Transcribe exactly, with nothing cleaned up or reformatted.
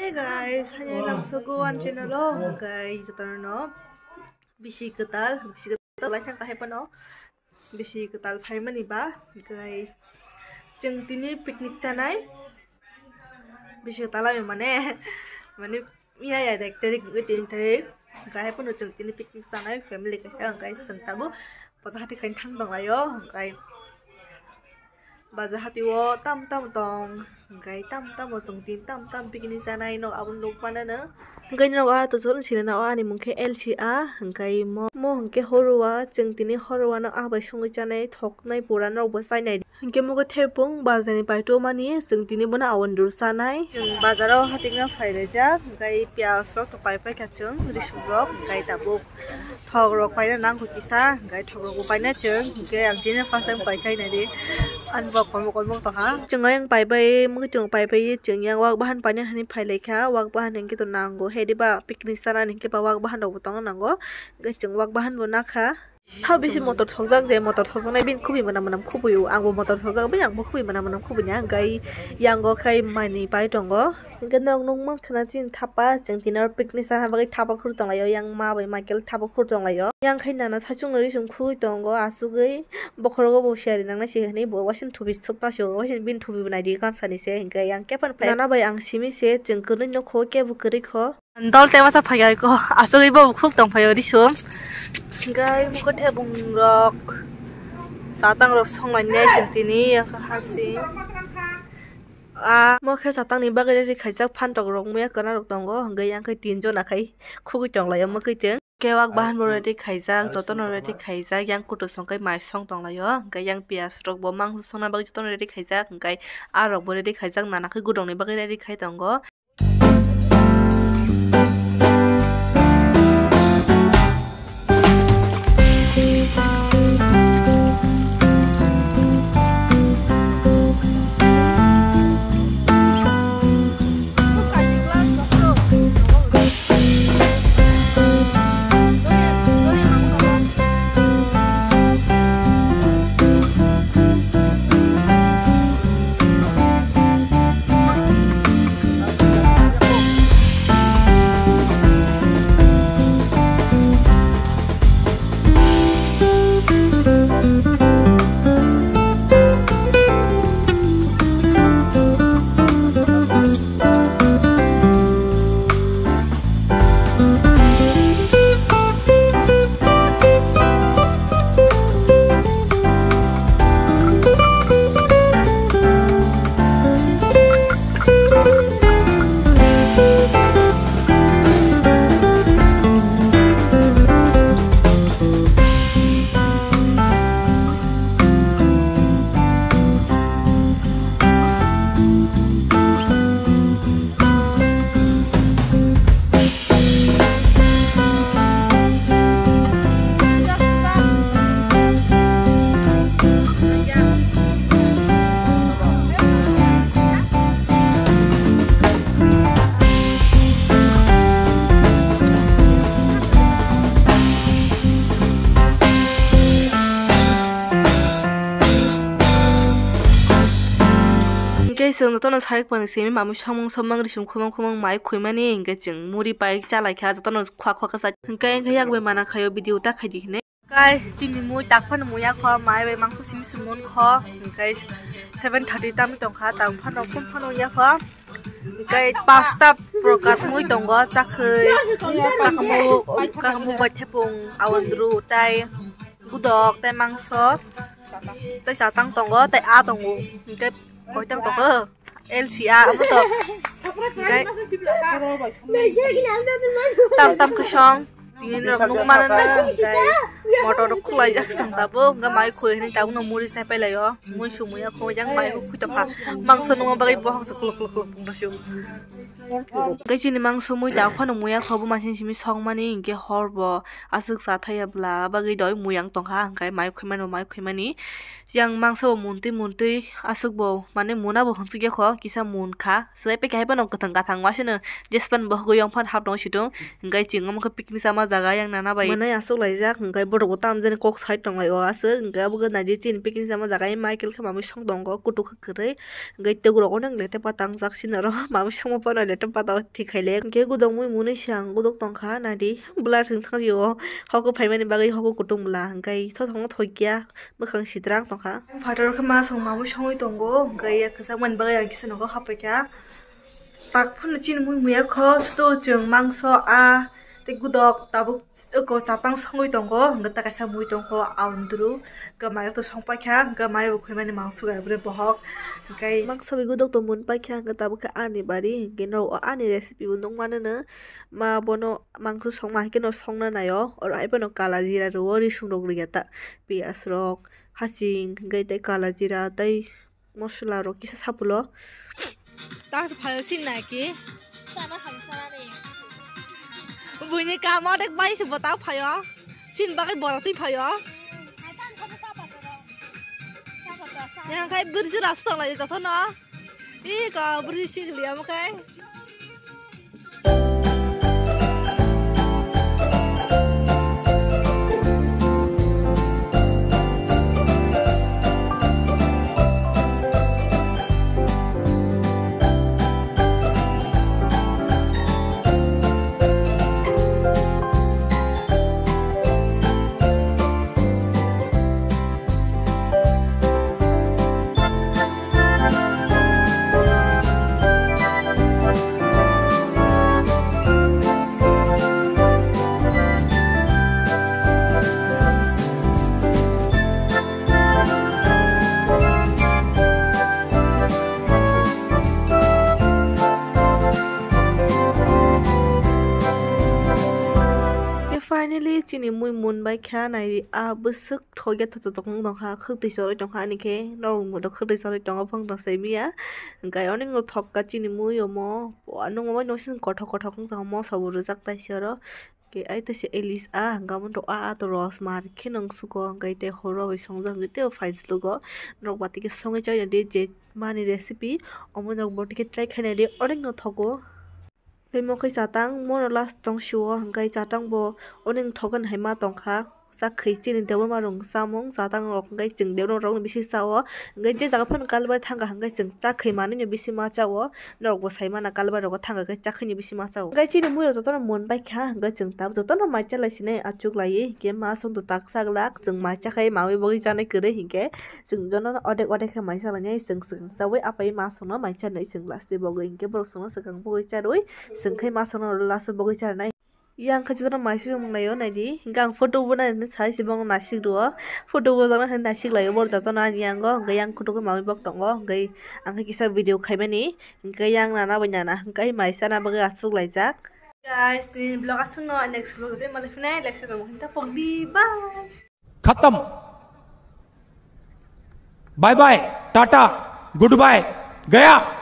Hey guys, hai lamsogo ani channel o, hwnkhe jotono bisi kwtal, bisi kwtal lai thang kahai phano, bisi kwtal phaimani ba, hwnkhe chwng tini picnic chanai, bisi kwtal lai mane, mane ya ya dek tarik, tin tarik, hwnkhe hai phano chwng tini picnic chanai family kaisa, hwnkhe chwng tabuk baja hati khaina thang tonglaio, hwnkhe baja hati o tam tam tong, hwnkhe tam tam o chwng tin tam tam picnic chanai no aboni nuk manano. Hwnkhe norok ah to chwng sinina o ani mung khe L C A, hwnkhe mo, mo hwnkhe horwa, chwng tini horwa no ah bai songwi chanai, thoknai pura norok bo chainai. Hwnkhe mo khe thepung baja ni paito mani, chwng tini bono awan duru chanai. Chwng bajar o hating no phai laijak, hwnkhe piyaj rok to pai pai kha chwng, risuk rok, hwnkhe tabuk. Thok rok paina nang kho kisa, hwnkhe thok rok bo paina chwng, hwnkhe ang chini first time paisai nai di. Ani bo kolmo kolmo tongkha. Chwng ayang paibai, mwkhwtwng paibai, chwng yang wak bahan paina hinwi phailaikha, wak bahan hinkhe to nango, he diba picnic chanani hinkhe ba wak bahan rok bo tongna nango, hwnkhe chwng wak bahan bo nakha. Tha bisi motor thokjak je, motor thokjaknai bini khubui mwnam mwnam khubui o, ang bo motor thokjak bai, ang bo khubui mwnam mwnam khubui ya, hwnkhe yang o khai manwi pai tongo. Hwnkhe norok nukmankha na chini thapa, chwng tini oro picnic sana bagwi thapa khur tonglaio, yang ma bai Michael thapa khur tonglaio. Yang khai nana saichung nwi chwng khugwi tongo, asugwi bokhorogo bo siyari nangnai se hinwi bo waising thubi sukna se, waising bini thubi bo naidi kamsa ni se, hwnkhe yang khe phano phai nana bai ang simi se chwng kwrwi nukho kebo kwrwi kho. Dol te masa phai ko, asugwi bo khuk tong phaio risum. Hwnkhe mukhe thebung rok, satang rok songlainai chwng tini, hasi. Ah, mo khe satang ni bagwi ready khaijak, phantok rok muya kwna rok tongo, hwnkhe yang khe tin jona khai khugwi tonglaio mwkhwtwng. Khe wak bahan bo ready khaijak, jotono ready khaijak, yang kutu song khai mai song tonglaio, hwnkhe yang piyaj rok bo mangso songna bagwi jotono ready khaijak, hwnkhe ah rok bo ready khaijak, nana khai gudok ni bagwi ready khai tongo. Hwnkhe chwng jotono sarik pani simi mamwi samung samung risum khumang khumang mai khuimani, hwnkhe chwng muri pai chalaikha, jotono khwa khwa khe chai. Hwnkhe, hwnkhe yak bai mana khaio video ta khaidi hinwi. Hwnkhe chini mui tak phano muya kho, mai bai mangso simi sumon kho, hwnkhe seven thirty tamo tongkha, tak phano phun phano ya kho. Hwnkhe pasta prokat mui tongo, chakhwi, kakamuk, kakamuk bai thepung, awandru, tai gudok, tai mangso, tai chatang tongo, tai a tongo. Hwnkhe koitang tongo, L C A, amo to. Hwnkhe tam tam khe song. Tini rok nukmano na, hwnkhe motor rok khulaijak chwng tabuk, hwnkhe mai khoi hinwi tabukno muri sai pailaio, mui sumui ya khoi jang mai huk khoi tongkha, mangso nungma bagwi bohok se kuluk kuluk kuluk pungno se. Hwnkhe chini mangso mui tabuk phano muya kho, bo machine simi songmani, hwnkhe hor bo aswk cha thaya bwla bagwi doi mui ang tongkha, hwnkhe mai khoimani bo mai khoimani. Yang mangsa bo muntwi muntwi aswk bo, mane muna bo hwnchukya kho, kisa mun kha. Swlai paikha hai phano kwthang kathang waisano jespan bo hwgwi yong phano hap tongo situng. Hwnkhe chwng omo khe picnic sama jaga yang nana bai. Mwnai aswk laijak, hwnkhe Borok bo tamjani kok sai tonglai o aswk, hwnkhe abo khe naidi chini picnic sama jaga, Michael khe mamui song tongo, kutuk khe kwrwi, hwnkhe tei borok ono lete patang jak sini oro, mamui songma phano lete pata o thik khaile, hwnkhe gudok mui mwnwi se ang gudok tongkha, naidi blur se wngthang jio, hoko phaimani bagwi hoko kutung bwla, hwnkhe thothongno thokya, bwkhang sitrang tongkha. Phataro khe ma song mamui songwi tongo, hwnkhe yak kwchangmani bagwi ang kisa nogo hapaikha. Tak phano chini mui muya kho, sto chwng mangso a tei gudok tabuk eko chatang songwi tongo, hwnkhe ta kaisa mui tongkho aundru, hwnkhe mayo to songpaikha, hwnkhe mayo bo khuimani mangso gai bwrwi bohok, hwnkhe mangso bai gudok to mun paikha, hwnkhe tabuk khe ani bari, hwnkhe norok o ani recipe bo nukmano no, ma bono mangso songma hai kheno songna naio, oro hai phano kala jira rwo, risum rok rwya ta, piyaj rok, haching, hwnkhe tei kala jira tei. Mosola rok kisa sapulo. Tak phayo sin na ki? Sana phayo sana ni. Buini kamo dek bai se bota phayo. Sin bagai bora twi phayo. Yang khai burji ras tong lai joto no. I ka burji sigli amo khai. Finally chini mui mun bai kha nai a bwswk thokya thotok tong tongkha, khwtwi chorwi tongkha ani khe norok muido khwtwi chorwi tongo phang tong sai miya. Hwnkhe onek no thokka chini mui omo, nung omo nosin kothok kothok wng tongkha, moso bo rijak taisi oro. Hwnkhe ai taisi Elis a hwnkhe omo to a a to rosmar khe nung suko, hwnkhe tei horo bai songjak hwnkhe tei phai jlugo. Norok bati khe songwi chai di je mani recipe, omo norok boti khe try khai nai di, onek no thogo. Tei mo khe chatang, mono last tong sio, hwnkhe chatang bo onek thokgwn hai ma tongkha. Chak khai chini debor ma rwng chamung, chatang rok hwnkhe chwng debor ma rok bisi chao. Hwnkhe je jaga phano kalbai thangkha hwnkhe chwng chak khai manwi no bisi ma chao. Norok bo sai mana kalbai rogo thangkha khe chak khai ni bisi ma chao. Hwnkhe chini mui rok jotono mon bai kha, hwnkhe chwng tabuk jotono mai cha lai sinai achuk lai, hwnkhe ma song to tak chak lak, chwng mai cha khai mawi bagwi chanai kwrwi hwnkhe. Chwng jono odek odek khe mai cha lainai, chwng swkang chaui apai ma songno mai chanai chwng last day bagwi, hwnkhe borok songno swkang bagwi charwi, chwng khai ma songno last bagwi chanai. Yang khe jotono mai sui mung naio naidi, hwnkhe ang photo bo nai sai se bong nasik rwo, photo bo jana hai nasik laio bor jotono ani yango, hwnkhe yang kutuk khe mamwi bok tongo, hwnkhe ang khe kisa video khaimani, hwnkhe yang nana bai nana, hwnkhe mai chana bagwi achuk laijak. Guys, tini vlog aswkno, next vlog tei malai phinai, like, share, comment, pokdi, bye. खत्म। Bye bye, tata, good bye, गया।